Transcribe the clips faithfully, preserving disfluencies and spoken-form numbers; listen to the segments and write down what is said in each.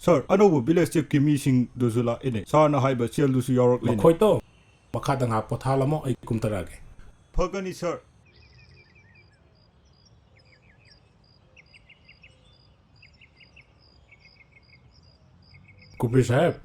ꯁꯥꯔ, ꯑꯅꯧꯕ ꯚꯤꯂꯦꯖ ꯆꯤꯐꯀꯤ ꯃꯤꯁꯤꯡꯗꯨꯁꯨ ꯂꯥꯛꯑꯦꯅꯦ꯫ ꯁꯥꯔꯅ ꯍꯥꯏꯕ ꯁꯦꯜꯗꯨꯁꯨ ꯌꯥꯎꯔꯛꯂꯦꯅꯦ꯫ ꯃꯈꯣꯏꯗꯣ ꯃꯈꯥꯗ ꯉꯥꯏꯍꯥꯛ ꯄꯣꯊꯥꯍꯜꯂꯝꯃꯣ, ꯑꯩ ꯀꯨꯝꯊꯔꯛꯑꯒꯦ꯫ ꯐꯒꯅꯤ, ꯁꯥꯔ꯫ ꯀꯨꯕꯦꯔ ꯁꯥꯍꯦꯕ꯫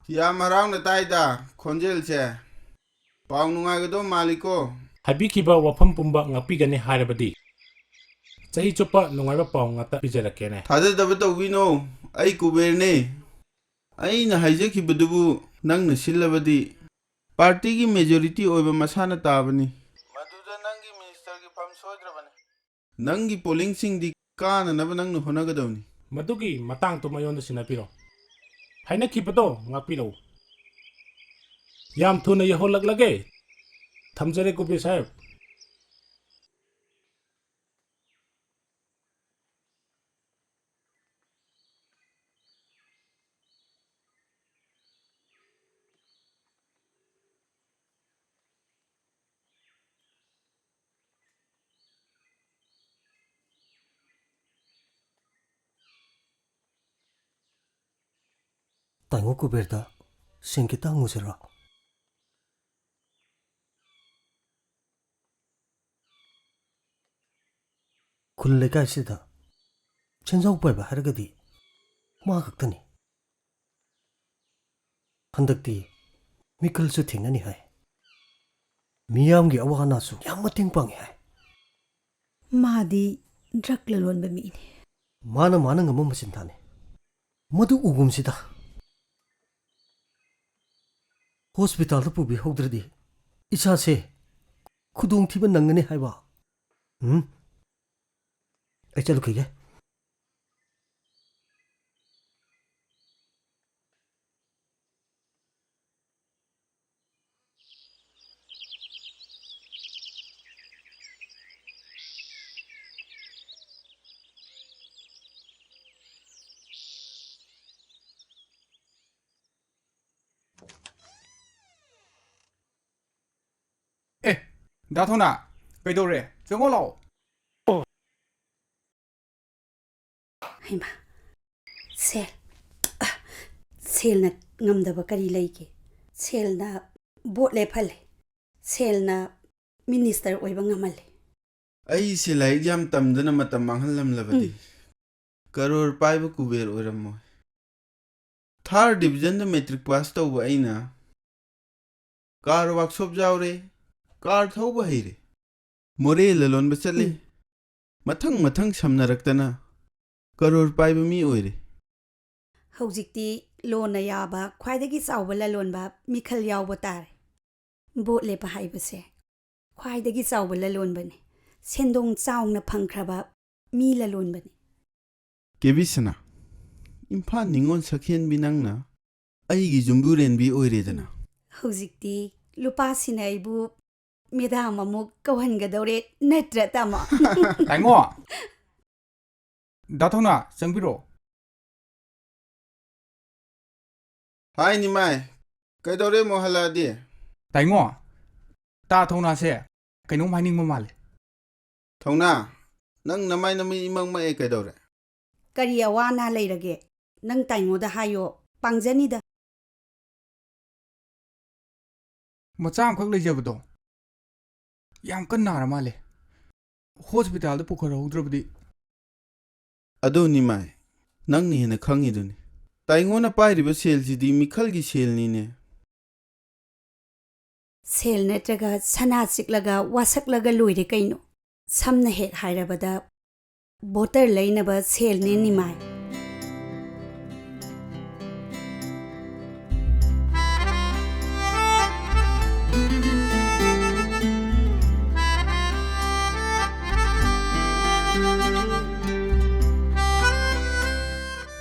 ꯌꯥꯝ ꯍꯔꯥꯎꯅ ꯇꯥꯏꯗ ꯈꯣꯟꯖꯦꯜꯁꯦ꯫ ꯄꯥꯎ ꯅꯨꯡꯉꯥꯏꯒꯗꯧ ꯃꯥꯜꯂꯤꯀꯣ꯫ ꯍꯥꯏꯕꯤꯈꯤꯕ ꯋꯥꯐꯝ ꯄꯨꯝꯕ ꯉꯥꯛꯄꯤꯒꯅꯤ ꯍꯥꯏꯔꯕꯗꯤ ꯆꯍꯤ ꯆꯨꯞꯄ ꯅꯨꯡꯉꯥꯏꯕ ꯄꯥꯎ ꯉꯥꯛꯇ ꯄꯤꯖꯔꯛꯀꯦꯅꯦ꯫ ꯊꯥꯖꯗꯕ ꯇꯧꯕꯤꯅꯣ, ꯑꯩ ꯀꯨꯕꯦꯔꯅꯦ꯫ ꯑꯩꯅ ꯍꯥꯏꯖꯈꯤꯕꯗꯨꯕꯨ ꯅꯪꯅ ꯁꯤꯜꯂꯕꯗꯤ ꯄꯥꯔꯇꯤꯒꯤ ꯃꯦꯖꯣꯔꯤꯇꯤ ꯑꯣꯏꯕ ꯃꯁꯥꯅ ꯇꯥꯕꯅꯤ꯫ ꯃꯗꯨꯗ ꯅꯪꯒꯤ ꯃꯤꯅꯤꯁꯇꯔꯒꯤ ꯐꯝ ꯁꯣꯏꯗ꯭ꯔꯕꯅꯤ꯫ ꯅꯪꯒꯤ ꯄꯣꯂꯤꯡꯁꯤꯡꯗꯤ ꯀꯥꯅꯅꯕ ꯅꯪꯅ ꯍꯣꯠꯅꯒꯗꯕꯅꯤ꯫ ꯃꯗꯨꯒꯤ ꯃꯇꯥꯡꯗꯨ ꯃꯉꯣꯟꯗ ꯁꯤꯟꯅꯕꯤꯔꯣ꯫ ꯍꯥꯏꯅꯈꯤꯕꯗꯣ ꯉꯥꯛꯄꯤꯔꯛꯎ꯫ ꯌꯥꯝ ꯊꯨꯅ ꯌꯧꯍꯜꯂꯛꯂꯒꯦ꯫ ꯊꯝꯖꯔꯦ, ꯀꯨꯕꯦꯔ ꯁꯥꯍꯦꯕ꯫ ꯇꯥꯏꯉꯣ ꯀꯨꯕꯦꯔꯗ ꯁꯤꯡ ꯈꯤꯇ ꯍꯪꯉꯨꯁꯤꯔꯣ? ꯈꯨꯜ ꯂꯩꯀꯥꯏꯁꯤꯗ ꯁꯦꯟꯖꯥꯎ ꯄꯥꯏꯕ ꯍꯥꯏꯔꯒꯗꯤ ꯃꯥ ꯈꯛꯇꯅꯤ꯫ ꯍꯟꯗꯛꯇꯤ ꯃꯤꯈꯜꯁꯨ ꯊꯦꯡꯅꯅꯤ ꯍꯥꯏ꯫ ꯃꯤꯌꯥꯝꯒꯤ ꯑꯋꯥ ꯑꯅꯥꯁꯨ ꯌꯥꯝ ꯃꯇꯦꯡ ꯄꯥꯡꯉꯤ ꯍꯥꯏ꯫ ꯃꯥꯗꯤ ꯗ꯭ꯔꯒ ꯂꯂꯣꯟꯕ ꯃꯤꯅꯤ꯫ ꯃꯥꯅ ꯃꯥꯅ ꯉꯝꯕ ꯃꯆꯤꯟ ꯊꯥꯅꯤ꯫ ꯃꯗꯨ ꯎꯒꯨꯝꯁꯤꯗ꯫ ꯍꯣꯁꯄꯤꯇꯥꯜꯗ ꯄꯨꯕꯤꯍꯧꯗ꯭ꯔꯗꯤ ꯏꯆꯥꯁꯦ ꯈꯨꯗꯣꯡꯊꯤꯕ ꯅꯪꯒꯅꯤ ꯍꯥꯏꯕ꯫ ꯎꯝ? ꯑꯩ ꯆꯠꯂꯨꯈꯤꯒꯦ꯫ ꯑꯦ, ꯗꯥ ꯊꯣꯅꯥ, ꯀꯩꯗꯧꯔꯦ? ꯆꯪꯉꯣ ꯂꯥꯛꯑꯣ꯫ ꯍꯩꯃꯥ, ꯁꯦ, ꯁꯦꯜꯅ ꯉꯝꯗꯕ ꯀꯔꯤ ꯂꯩꯒꯦ? ꯁꯦꯜꯅ ꯚꯣꯠ ꯂꯦꯞꯍꯜꯂꯦ꯫ ꯁꯦꯜꯅ ꯃꯤꯅꯤꯁꯇꯔ ꯑꯣꯏꯕ ꯉꯝꯍꯜꯂꯦ꯫ ꯑꯩꯁꯦ ꯂꯥꯏꯔꯤꯛ ꯌꯥꯝ ꯇꯝꯗꯅ ꯃꯇꯝ ꯃꯥꯡꯍꯜꯂꯝꯂꯕꯗꯤ ꯎꯝ꯫ ꯀꯔꯣꯔ ꯄꯥꯏꯕ ꯀꯨꯕꯦꯔ ꯑꯣꯏꯔꯝꯃꯣꯏ꯫ ꯊꯥꯔꯠ ꯗꯤꯕꯤꯖꯟꯗ ꯃꯦꯇ꯭ꯔꯤꯛ ꯄꯥꯁ ꯇꯧꯕ ꯑꯩꯅ ꯀꯥꯔ ꯋꯥꯛꯁꯣꯞ ꯌꯥꯎꯔꯦ, ꯀꯥꯔ ꯊꯧꯕ ꯍꯩꯔꯦ, ꯃꯣꯔꯦ ꯂꯂꯣꯟꯕ ꯆꯠꯂꯦ꯫ ꯎꯝ꯫ ꯃꯊꯪ ꯃꯊꯪ ꯁꯝꯅꯔꯛꯇꯅ ꯀꯔꯣꯔ ꯄꯥꯏꯕ ꯃꯤ ꯑꯣꯏꯔꯦ꯫ ꯍꯧꯖꯤꯛꯇꯤ ꯂꯣꯟꯅ ꯌꯥꯕ ꯈ꯭ꯋꯥꯏꯗꯒꯤ ꯆꯥꯎꯕ ꯂꯂꯣꯟꯕ ꯃꯤꯈꯜ ꯌꯥꯎꯕ ꯇꯥꯔꯦ꯫ ꯚꯣꯠ ꯂꯦꯞꯄ ꯍꯥꯏꯕꯁꯦ ꯈ꯭ꯋꯥꯏꯗꯒꯤ ꯆꯥꯎꯕ ꯂꯂꯣꯟꯕꯅꯤ꯫ ꯁꯦꯟꯗꯣꯡ ꯆꯥꯎꯅ ꯐꯪꯈ꯭ꯔꯕ ꯃꯤ ꯂꯂꯣꯟꯕꯅꯤ꯫ ꯀꯦꯕꯤ ꯁꯅꯥ, ꯏꯝꯐꯥꯜ ꯅꯤꯉꯣꯜ ꯁꯛꯍꯦꯟꯕꯤ ꯅꯪꯅ ꯑꯩꯒꯤ ꯌꯨꯝꯕꯨꯔꯦꯟꯕꯤ ꯑꯣꯏꯔꯦꯗꯅ꯫ ꯍꯧꯖꯤꯛꯇꯤ ꯂꯨꯄꯥꯁꯤꯅ ꯑꯩꯕꯨ ꯃꯦꯗꯥꯝ ꯑꯃꯨꯛ ꯀꯧꯍꯟꯒꯗꯧꯔꯦ, ꯅꯠꯇ꯭ꯔꯥ, ꯇꯥꯃꯣ? ꯇꯥꯏꯉꯣ! ꯗꯥ ꯊꯧꯅꯥ, ꯆꯪꯕꯤꯔꯛꯑꯣ꯫ ꯍꯥꯏ ꯅꯤꯃꯥꯏ, ꯀꯩꯗꯧꯔꯦ ꯑꯃꯨꯛ ꯍꯜꯂꯛꯑꯗꯤ? ꯇꯥꯏꯉꯣ, ꯇꯥ ꯊꯧꯅꯥꯁꯦ ꯀꯩꯅꯣꯝ ꯍꯥꯏꯅꯤꯡꯕ ꯃꯥꯜꯂꯦ꯫ ꯊꯧꯅꯥ, ꯅꯪ ꯅꯃꯥꯏ ꯅꯃꯤꯠ ꯏꯃꯛ ꯃꯛꯑꯦ, ꯀꯩꯗꯧꯔꯦ? ꯀꯔꯤ ꯑꯋꯥ ꯑꯅꯥ ꯂꯩꯔꯒꯦ? ꯅꯪ ꯇꯥꯏꯉꯣꯗ ꯍꯥꯏꯌꯣ, ꯄꯥꯡꯖꯅꯤꯗ꯫ ꯃꯆꯥ ꯑꯃꯈꯛ ꯂꯩꯖꯕꯗꯣ ꯌꯥꯝ ꯀꯟꯅ ꯅꯥꯔ ꯃꯥꯜꯂꯦ꯫ ꯍꯣꯁꯄꯤꯇꯥꯜꯗ ꯄꯨꯈꯠꯍꯧꯗ꯭ꯔꯕꯗꯤ꯫ ꯑꯗꯨ ꯅꯤꯃꯥꯏ, ꯅꯪꯅ ꯍꯦꯟꯅ ꯈꯪꯉꯤꯗꯨꯅꯤ꯫ ꯇꯥꯏꯉꯣꯅ ꯄꯥꯏꯔꯤꯕ ꯁꯦꯜꯁꯤꯗꯤ ꯃꯤꯈꯜꯒꯤ ꯁꯦꯜꯅꯤꯅꯦ꯫ ꯁꯦꯜ ꯅꯠꯇ꯭ꯔꯒ ꯁꯅꯥ ꯆꯤꯛꯂꯒ ꯋꯥꯁꯛꯂꯒ ꯂꯣꯏꯔꯦ ꯀꯩꯅꯣ꯫ ꯁꯝꯅ ꯍꯦꯛ ꯍꯥꯏꯔꯕꯗ, ꯕꯣꯇꯔ ꯂꯩꯅꯕ ꯁꯦꯜꯅꯦ ꯅꯤꯃꯥꯏ꯫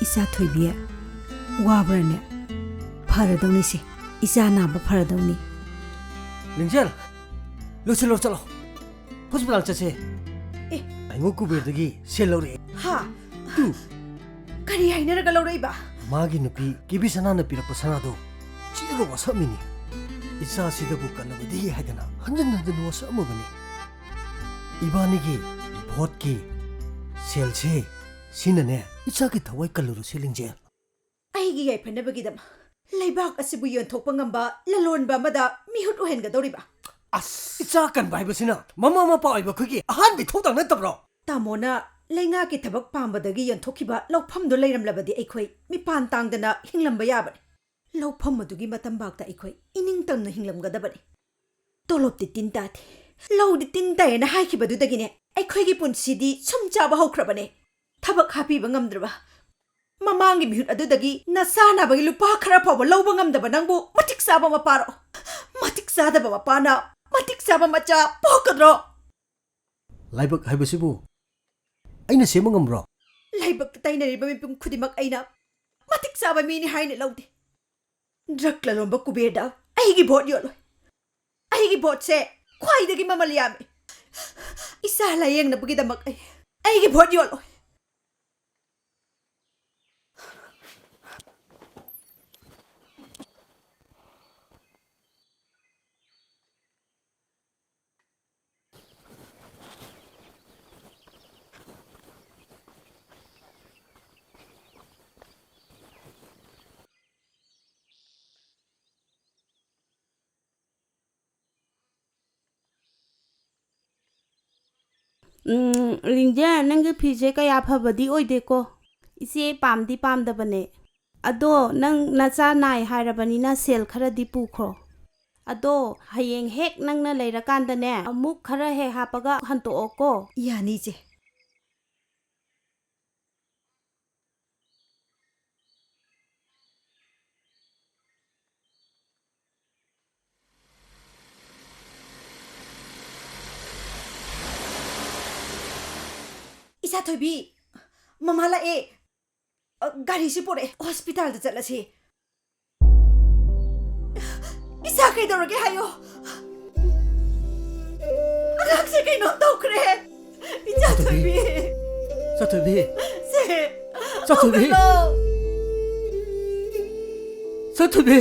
ꯏꯆꯥ ꯊꯣꯏꯕꯤ, ꯋꯥꯕ꯭ꯔꯅꯦ? ꯐꯔꯗꯧꯅꯤꯁꯦ, ꯏꯆꯥ ꯅꯥꯕ ꯐꯔꯗꯧꯅꯤ꯫ ꯂꯤꯡꯖꯦꯜ, ꯂꯣꯏꯁꯤꯜꯂꯣ, ꯆꯠꯂꯣ꯫ ꯍꯣꯁꯄꯤꯇꯥꯜ ꯆꯠꯁꯦ꯫ ꯑꯦ꯫ ꯇꯥꯏꯉꯣ ꯀꯨꯕꯦꯔꯗꯒꯤ ꯁꯦꯜ ꯂꯧꯔꯛꯑꯦ꯫ ꯍꯥ? ꯇꯨ꯫ ꯀꯔꯤ ꯍꯥꯏꯅꯔꯒ ꯂꯧꯔꯛꯏꯕ? ꯃꯥꯒꯤ ꯅꯨꯄꯤ ꯀꯦꯕꯤ ꯁꯅꯥꯅ ꯄꯤꯔꯛꯄ ꯁꯅꯥꯗꯣ ꯆꯤꯛꯑꯒ ꯋꯥꯁꯛꯑꯝꯃꯤꯅꯤ꯫ ꯏꯆꯥꯁꯤꯗꯕꯨ ꯀꯜꯂꯕꯗꯤ ꯍꯥꯏꯗꯅ ꯍꯟꯖꯤꯟ ꯍꯟꯖꯤꯟ ꯋꯥꯁꯛꯑꯝꯃꯕꯅꯤ꯫ ꯏꯕꯥꯅꯤꯒꯤ ꯚꯣꯠꯀꯤ ꯁꯦꯜꯁꯦ ꯁꯤꯅꯅꯦ ꯏꯆꯥꯒꯤ ꯊꯋꯥꯏ ꯀꯜꯂꯨꯔꯁꯤ, ꯂꯤꯡꯖꯦꯜ꯫ ꯑꯩꯒꯤ ꯌꯥꯏꯐꯅꯕꯒꯤꯗꯃꯛ ꯂꯩꯕꯥꯛ ꯑꯁꯤꯕꯨ ꯌꯣꯟꯊꯣꯛꯄ ꯉꯝꯕ ꯂꯂꯣꯟꯕ ꯑꯃꯗ ꯃꯤꯍꯨꯠ ꯑꯣꯏꯍꯟꯒꯗꯧꯔꯤꯕ꯫ ꯑꯁ, ꯏꯆꯥ ꯀꯟꯕ ꯍꯥꯏꯕꯁꯤꯅ ꯃꯃꯥ ꯃꯄꯥ ꯑꯣꯏꯕ ꯑꯩꯈꯣꯏꯒꯤ ꯑꯍꯥꯟꯕ ꯏꯊꯧꯗꯥꯡ ꯅꯠꯇꯕ꯭ꯔꯣ? ꯇꯥꯃꯣꯅ ꯂꯩꯉꯥꯛꯀꯤ ꯊꯕꯛ ꯄꯥꯝꯕꯗꯒꯤ ꯌꯣꯟꯊꯣꯛꯈꯤꯕ ꯂꯧꯐꯝꯗꯨ ꯂꯩꯔꯝꯂꯕꯗꯤ ꯑꯩꯈꯣꯏ ꯃꯤꯄꯥꯟ ꯇꯥꯡꯗꯅ ꯍꯤꯡꯂꯝꯕ ꯌꯥꯕꯅꯤ꯫ ꯂꯧꯐꯝ ꯑꯗꯨꯒꯤ ꯃꯇꯝꯕꯥꯛꯇ ꯑꯩꯈꯣꯏ ꯏꯅꯤꯡꯇꯝꯅ ꯍꯤꯡꯂꯝꯒꯗꯕꯅꯤ꯫ ꯇꯣꯂꯣꯞꯇꯤ ꯇꯤꯟ ꯇꯥꯗꯦ, ꯂꯧꯗꯤ ꯇꯤꯟ ꯇꯥꯏꯌꯦꯅ ꯍꯥꯏꯈꯤꯕꯗꯨꯗꯒꯤꯅꯦ ꯑꯩꯈꯣꯏꯒꯤ ꯄꯨꯟꯁꯤꯗꯤ ꯁꯨꯝ ꯆꯥꯕ ꯍꯧꯈ꯭ꯔꯕꯅꯦ꯫ ꯊꯕꯛ ꯍꯥꯞꯄꯤꯕ ꯉꯝꯗ꯭ꯔꯕ ꯃꯃꯥꯡꯒꯤ ꯃꯤꯍꯨꯠ ꯑꯗꯨꯗꯒꯤ ꯅꯆꯥ ꯅꯥꯕꯒꯤ ꯂꯨꯄꯥ ꯈꯔ ꯐꯥꯎꯕ ꯂꯧꯕ ꯉꯝꯗꯕ ꯅꯪꯕꯨ ꯃꯇꯤꯛ ꯆꯥꯕ ꯃꯄꯥꯔꯣ? ꯃꯇꯤꯛ ꯆꯥꯗꯕ ꯃꯄꯥꯅ ꯃꯇꯤꯛ ꯆꯥꯕ ꯃꯆꯥ ꯄꯣꯛꯀꯗ꯭ꯔꯣ? ꯂꯥꯏꯕꯛ ꯍꯥꯏꯕꯁꯤꯕꯨ ꯑꯩꯅ ꯁꯦꯝꯕ ꯉꯝꯕ꯭ꯔꯣ? ꯂꯥꯏꯕꯛꯇ ꯇꯥꯏꯅꯔꯤꯕ ꯃꯤꯄꯨꯝ ꯈꯨꯗꯤꯡꯃꯛ ꯑꯩꯅ ꯃꯇꯤꯛ ꯆꯥꯕ ꯃꯤꯅꯤ ꯍꯥꯏꯅ ꯂꯧꯗꯦ꯫ ꯗ꯭ꯔꯒ ꯂꯂꯣꯟꯕ ꯀꯨꯕꯦꯔꯗ ꯑꯩꯒꯤ ꯚꯣꯠ ꯌꯣꯜꯂꯣꯏ꯫ ꯑꯩꯒꯤ ꯚꯣꯠꯁꯦ ꯈ꯭ꯋꯥꯏꯗꯒꯤ ꯃꯃꯜ ꯌꯥꯝꯃꯤ꯫ ꯏꯆꯥ ꯂꯥꯌꯦꯡꯅꯕꯒꯤꯗꯃꯛ ꯑꯩ ꯑꯩꯒꯤ ꯚꯣꯠ ꯌꯣꯜꯂꯣꯏ꯫ ꯎꯝ, ꯂꯤꯡꯖꯦ, ꯅꯪꯒꯤ ꯐꯤꯁꯦ ꯀꯌꯥ ꯐꯕꯗꯤ ꯑꯣꯏꯗꯦꯀꯣ꯫ ꯏꯆꯦ ꯄꯥꯝꯗꯤ ꯄꯥꯝꯗꯕꯅꯦ꯫ ꯑꯗꯣ ꯅꯪ ꯅꯆꯥ ꯅꯥꯏ ꯍꯥꯏꯔꯕꯅꯤꯅ ꯁꯦꯜ ꯈꯔꯗꯤ ꯄꯨꯈ꯭ꯔꯣ꯫ ꯑꯗꯣ ꯍꯌꯦꯡ ꯍꯦꯛ ꯅꯪꯅ ꯂꯩꯔꯀꯥꯟꯗꯅꯦ, ꯑꯃꯨꯛ ꯈꯔ ꯍꯦꯛ ꯍꯥꯞꯄꯒ ꯍꯟꯇꯣꯛꯑꯣꯀꯣ꯫ ꯌꯥꯅꯤ, ꯏꯆꯦ꯫ ꯏꯆꯥ ꯊꯣꯏꯕꯤ, ꯃꯃꯥ ꯂꯥꯛꯑꯦ꯫ ꯑ, ꯒꯥꯔꯤꯁꯤ ꯄꯨꯔꯛꯑꯦ, ꯍꯣꯁꯄꯤꯇꯥꯜꯗ ꯆꯠꯂꯁꯤ꯫ ꯏꯆꯥ ꯀꯩꯗꯧꯔꯒꯦ ꯍꯥꯏꯌꯣ꯫ ꯑꯉꯥꯡꯁꯦ ꯀꯩꯅꯣꯝ ꯇꯧꯈ꯭ꯔꯦ꯫ ꯏꯆꯥ ꯊꯣꯏꯕꯤ꯫ ꯏꯆꯥ ꯊꯣꯏꯕꯤ꯫ ꯁꯦ꯫ ꯏꯆꯥ ꯊꯣꯏꯕꯤ꯫ ꯍꯧꯒꯠꯂꯣ꯫ ꯏꯆꯥ ꯊꯣꯏꯕꯤ꯫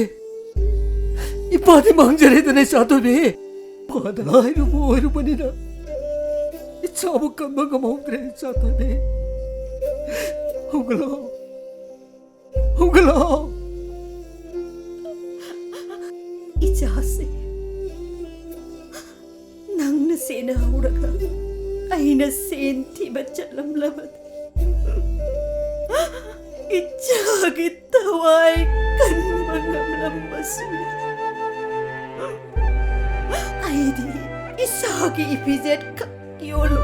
ꯏꯄꯥꯗꯤ ꯃꯥꯡꯖꯔꯦꯗꯅ, ꯏꯆꯥ ꯊꯣꯏꯕꯤ꯫ ꯏꯄꯥꯗ ꯍꯥꯏꯔꯨꯕ ꯑꯣꯏꯔꯨꯕꯅꯤꯅ ꯏꯆꯥꯕꯨ ꯀꯟꯕ ꯉꯝꯍꯧꯗ꯭ꯔꯦ, ꯏꯆꯥ ꯊꯣꯏꯕꯤ꯫ ꯍꯧꯒꯠꯂꯣ꯫ ꯍꯧꯒꯠꯂꯣ꯫ ꯏꯆꯥꯁꯦ, ꯅꯪꯅ ꯁꯦꯟꯅꯍꯧꯔꯒ ꯑꯩꯅ ꯁꯦꯟ ꯊꯤꯕ ꯆꯠꯂꯝꯂꯕꯗꯤ ꯏꯆꯥꯒꯤ ꯊꯋꯥꯏ ꯀꯟꯕ ꯉꯝꯂꯝꯕꯁꯨ ꯌꯥꯏ꯫ ꯑꯩꯗꯤ ꯏꯁꯥꯒꯤ ꯏꯐꯤꯖꯦꯠ ꯈꯛ ꯌꯣꯜꯂꯨ,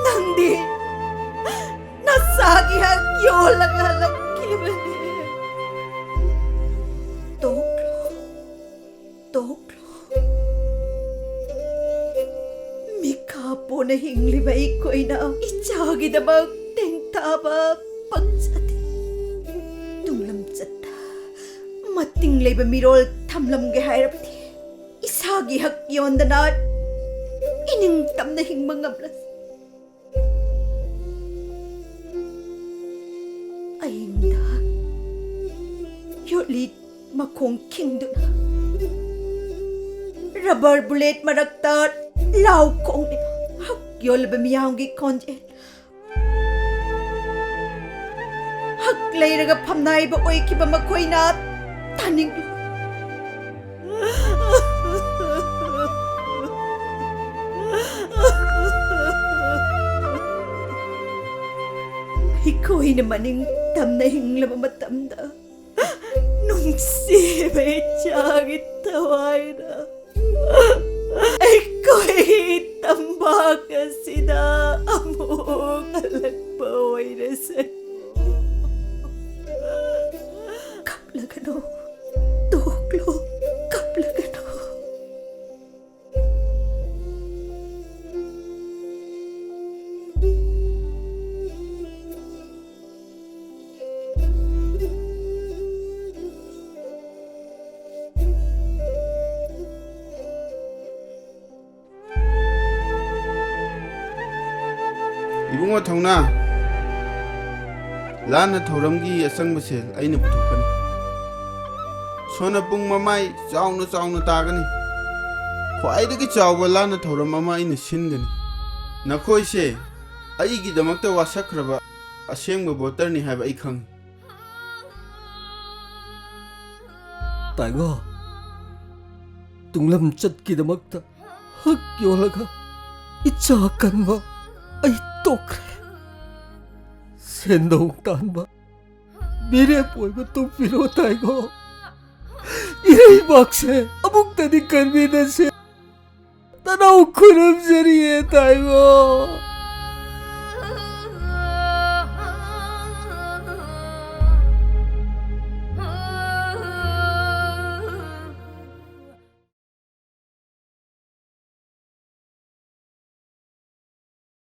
ꯅꯪꯗꯤ ꯅꯁꯥꯒꯤ ꯍꯛ ꯌꯣꯜꯂꯒ ꯍꯜꯂꯛꯈꯤꯕꯅꯦ꯫ ꯇꯣꯛꯂꯣ, ꯇꯣꯛꯂꯣ꯫ ꯃꯤꯈꯥ ꯄꯣꯟꯅ ꯍꯤꯡꯂꯤꯕ ꯑꯩꯈꯣꯏꯅ ꯏꯆꯥꯒꯤꯗꯃꯛ ꯇꯦꯡꯊꯥꯕ ꯄꯛꯆꯗꯦ꯫ ꯇꯨꯡꯂꯝꯆꯠꯇ ꯃꯇꯤꯡ ꯂꯩꯕ ꯃꯤꯔꯣꯜ ꯊꯝꯂꯝꯒꯦ ꯍꯥꯏꯔꯕꯗꯤ ꯏꯁꯥꯒꯤ ꯍꯛ ꯌꯣꯟꯗꯅ ꯏꯅꯤꯡꯇꯝꯅ ꯍꯤꯡꯕ ꯉꯝꯂꯁꯤ꯫ ꯑꯍꯤꯡꯗ ꯌꯣꯠꯂꯤ ꯃꯈꯣꯡ ꯈꯤꯡꯗꯨꯅ ꯔꯕꯔ ꯕꯨꯂꯦꯠ ꯃꯔꯛꯇ ꯂꯥꯎ ꯈꯣꯡꯂꯤꯕ ꯍꯛ ꯌꯣꯜꯂꯕ ꯃꯤꯌꯥꯝꯒꯤ ꯈꯣꯟꯖꯦꯜ ꯍꯛ ꯂꯩꯔꯒ ꯐꯝꯅꯥꯏꯕ ꯑꯣꯏꯈꯤꯕ ꯃꯈꯣꯏꯅ ꯇꯥꯅꯤꯡꯂꯨ꯫ ꯑꯩꯈꯣꯏꯅ ꯃꯅꯤꯡ ꯇꯝꯅ ꯍꯤꯡꯂꯕ ꯃꯇꯝꯗ ꯅꯨꯡꯁꯤꯕ ꯏꯆꯥꯒꯤ ꯊꯋꯥꯏꯅ ꯑꯩꯈꯣꯏ ꯇꯝꯄꯥꯛ ꯑꯁꯤꯗ ꯑꯃꯨꯛ ꯍꯜꯂꯛꯄ ꯑꯣꯏꯔꯁꯦ꯫ ꯀꯞꯂꯒꯅꯨ, ꯇꯣꯛꯂꯣ, ꯀꯞꯂꯒꯅꯨ꯫ ꯏꯕꯨꯡꯉꯣ ꯊꯧꯅꯥ, ꯂꯥꯟꯅ ꯊꯧꯔꯝꯒꯤ ꯑꯆꯪꯕ ꯁꯦꯜ ꯑꯩꯅ ꯄꯨꯊꯣꯛꯀꯅꯤ꯫ ꯁꯣꯅ ꯄꯨꯡ ꯃꯃꯥꯏ ꯆꯥꯎꯅ ꯆꯥꯎꯅ ꯇꯥꯒꯅꯤ꯫ ꯈ꯭ꯋꯥꯏꯗꯒꯤ ꯆꯥꯎꯕ ꯂꯥꯟꯅ ꯊꯧꯔꯝ ꯑꯃ ꯑꯩꯅ ꯁꯤꯟꯒꯅꯤ꯫ ꯅꯈꯣꯏꯁꯦ ꯑꯩꯒꯤꯗꯃꯛꯇ ꯋꯥꯁꯛꯈ꯭ꯔꯕ ꯑꯁꯦꯡꯕ ꯚꯣꯇꯔꯅꯤ ꯍꯥꯏꯕ ꯑꯩ ꯈꯪꯏ꯫ ꯇꯥꯏꯒꯣ, ꯇꯨꯡꯂꯝꯆꯠꯀꯤꯗꯃꯛꯇ ꯍꯛ ꯌꯣꯜꯂꯒ ꯏꯆꯥ ꯀꯟꯕ ꯑꯩ ꯇꯣꯛꯈ꯭ꯔꯦ꯫ ꯁꯦꯟꯗꯣꯡ ꯇꯥꯟꯕ ꯃꯤꯔꯦꯞ ꯑꯣꯏꯕ ꯇꯣꯛꯄꯤꯔꯣ ꯇꯥꯏꯒꯣ꯫ ꯏꯔꯩꯕꯥꯛꯁꯦ ꯑꯃꯨꯛꯇꯗꯤ ꯀꯟꯕꯤꯅꯁꯦ꯫ ꯅꯅꯥꯎ ꯈꯨꯔꯨꯝꯖꯔꯤꯌꯦ ꯇꯥꯏꯒꯣ꯫